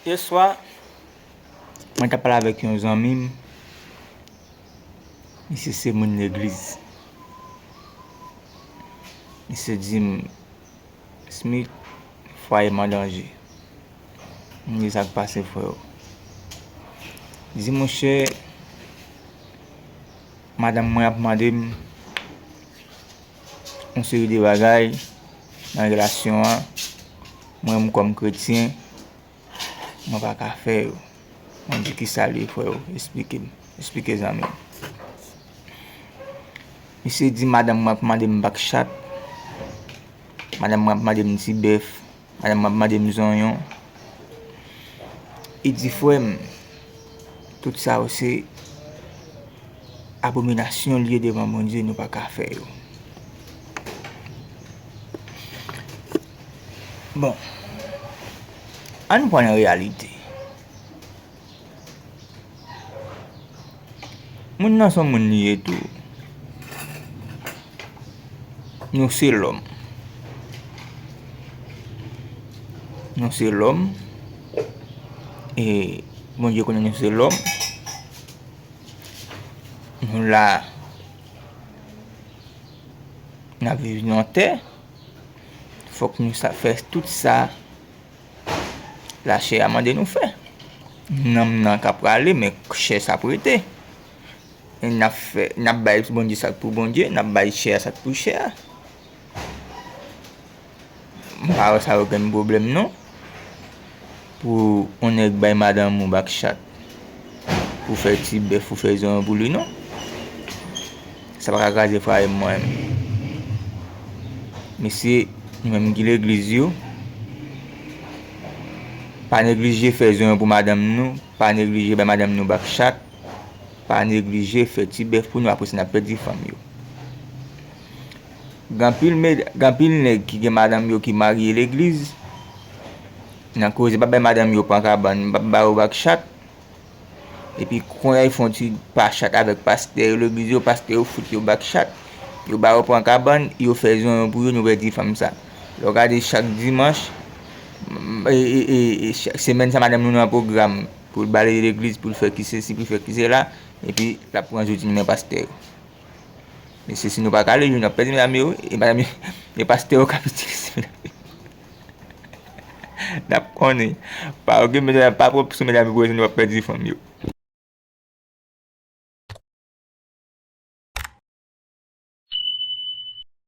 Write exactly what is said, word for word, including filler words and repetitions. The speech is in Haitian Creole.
Yèswa, mwen t ap pale avèk yon zanmi m. Misye se moun legliz. Misye di m, Smith, fwaye m an danje. M di, sa k pase, freo? Li di, monchè, madanm mwen ap mande m yon seri de bagay nan relasyon an. Mwen menm kòm kretyen, mwen pa ka fè yo. Mwen di, kisa l ye, freo? Esplike m. Esplike zanmi m. Misye di, madanm mwen ap mande m bak chat. Madanm mwen ap mande m ti bèf. Madanm mwen ap mande m zonyon. Li di, frè m, tout sa yo se abominasyon l ye devan Bondye, nou pa ka fè yo. Bon, ann pran nan reyalite. Moun nan se yon moun li ye tou. Nou se lòm. Nou se lòm. E Bondye konnen nou se lòm. Nou la, n ap viv nan tè. Fòk nou sa fè tout sa lachè a mande nou fè. Nanm nan ka prale, men chè sa ap rete. E n ap fè, n ap bay Bondye sa k pou Bondye, n ap bay chè a sa k pou chè a. M pa wè sa yo gen pwoblèm non. Pou yon nèg bay madanm ou bak chat, pou fè ti bèf, pou fè zonyon pou li non. Sa pa ka kraze fwaye m mwen menm. Mesye, nou menm ki legliz yo, pa neglije fè zonyon pou madanm nou, pa neglije bay madanm nou bak chat, pa neglije fè ti bèf pou nou, apre sa n ap pèdi fanm yo. Gen anpil, gen anpil nèg ki gen madanm yo ki marye legliz, nan koze pa bay madanm yo pran kabann, pa ba yo bak chat. Epi kounye a yo fè yon ti pa chat avèk pastè yo legliz yo, pastè yo fout yo bak chat. Yo ba yo pran kabann, yo fè zonyon pou yo, nou pèdi fanm sa. Lè w gade chak dimanch, e, e, e, e, chak semèn sa madanm nou nan pwogram pou l bale legliz, pou l fè ki sesi, pou l fè ki sela, epi l ap pran zouti nan men pastè yo. Mesye, si nou pa kale, nou ap pèdi medam yo, e medam yo, e pastè yo k ap itilize medam yo. N ap konnen. Pa okipe medam, pa pwòp sou medam yo, pou nou ap pèdi fanm yo.